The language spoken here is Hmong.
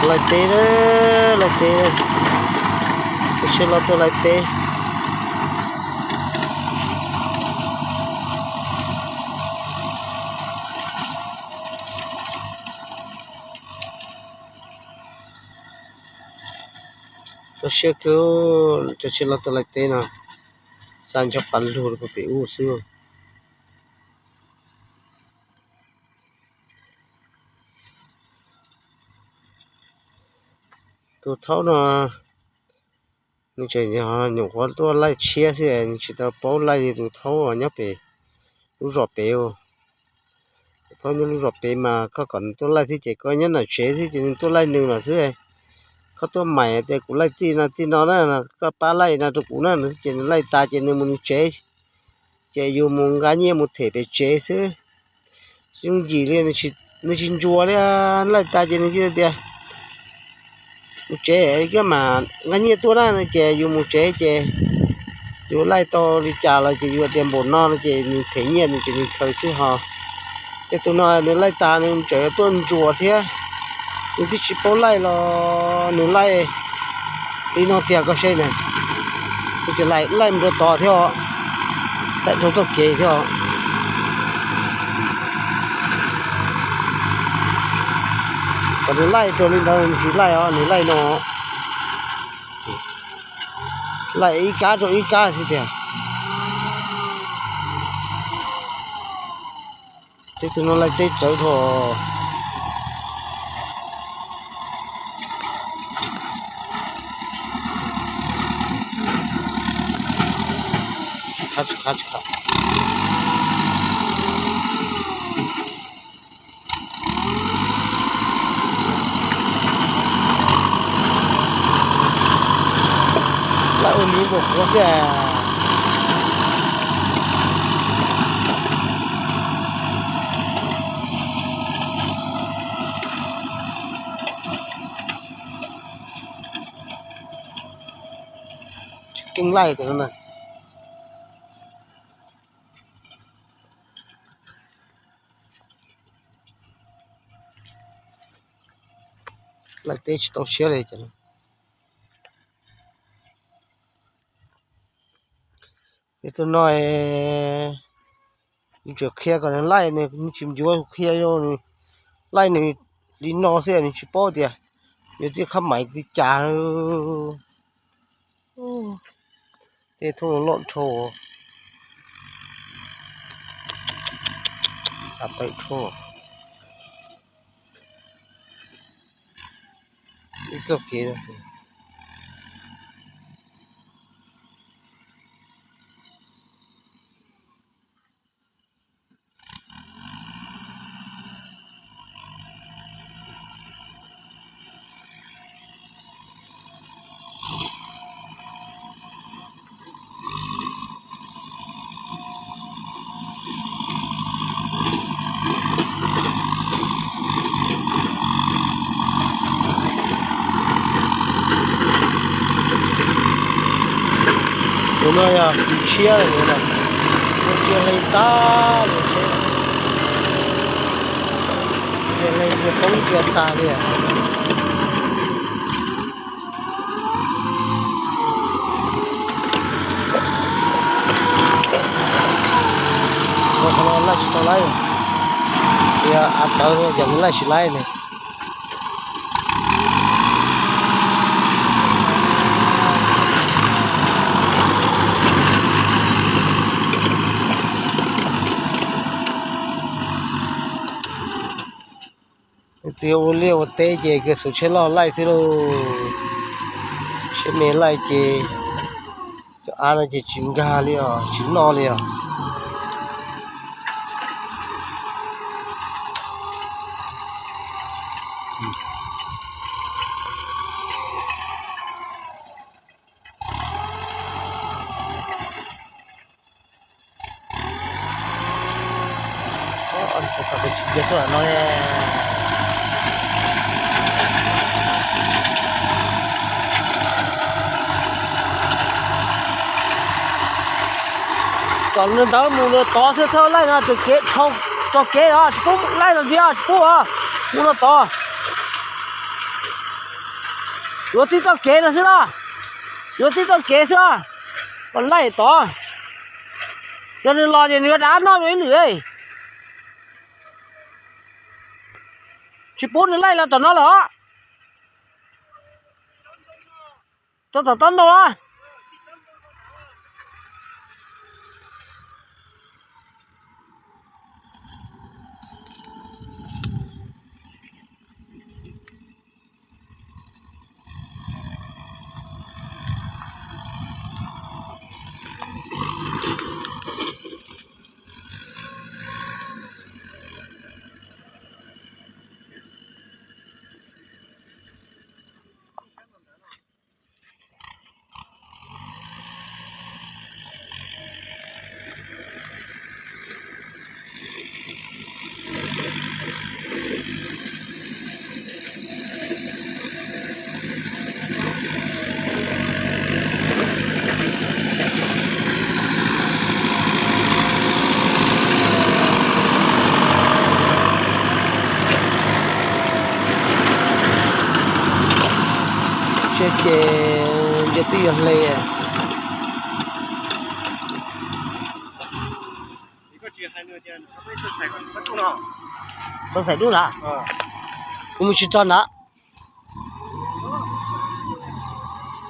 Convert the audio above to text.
Laij teb, laij teb, tuaj siab loj tuaj laij teb. Tuaj siab kawg, tuaj siab loj tuaj laij teb no, xa nco pas lug rau pem ub xwb. Tus thaub no nws tseem nyuam qhuav tuaj laij tshiab xwb, nws tsis tau paub laij li tus thaub nyob pem lub zos pem. Tus thaub nyob lub zos pem mas koj kom nws tuaj laij xwb ces koj nyob nram tsev xwb ces nws tuaj laij nws lawm xwb. Koj tuaj maim tias kuv laij txij no txij no na, koj pab laij no rau kuv na no xwb ces nws laij tas ces nws mus nws tsev. Ces yus mus nqa nyiaj mus them pem tsev xwb. Yooj yim li, nws tsis ntsuas li, laij tas ces nws cia tias mus tsev, koj mam nqa nyiaj tuaj na no ces yus mus tsev ces yus laij tau li cas los ces yus tias npaum no no ces nws them nyiaj nws ces nws khaws xwb ho. Ces tus no nws laij tas nws tseem tuaj ntsuas thiab. Nws twb tsis paub laij los nws laij li no tiag koj saib na. Nws tseem laij mus rau tod thiab os, laij rau txoj kev thiab os. Kom nws laij raws li ntawd nws tsis laij os, nws laij no, laij ib kab rau ib kab xwb tiag. Tej tus no laij teb txawv dhau. Laij ua miv npaum qhuav xwb. Tsis keej laij tus no na. Laij teb tsis tau siab li ces. Tus no nws tseem qhia kom nws laij, nws tsis yuav qhia, laij nws li no xwb nws tsis paub tias yuav tij khab mais li cas. Tej thoob loj dhau, tawm dhau. Ib txoj kev. Tus no yog tus tshiab, tus no ntsia leej tag, ntsia leej ntsia poob ntsia tag li. Ua qhov no laij tsis tau laib, tias av tawv ces laij tsis laib li. Leej twg ua liaj ua teb ces kawg xub tsheb loj laij xwb lauj. Tsheb me laij ces cov av no ces tsis nkag li os, tsis noj li os. Kom ntawd mus tod thiab, thawj laij no tus kev dhau, txoj kev os, tsis pub laij los ntxiv, tsis pub os, mus no tod. Yuav tib txoj kev no xwb los, yuav tib txoj kev xwb. Kom laij tod, yog nws los ces nws yuav dav noj ib lwm. Tsis pub nws laij los tom no los, rau tom taub ntoo. Ces nce twb yuav hle. Txhob xaiv dub na, kuv mus tsis txog ntawd.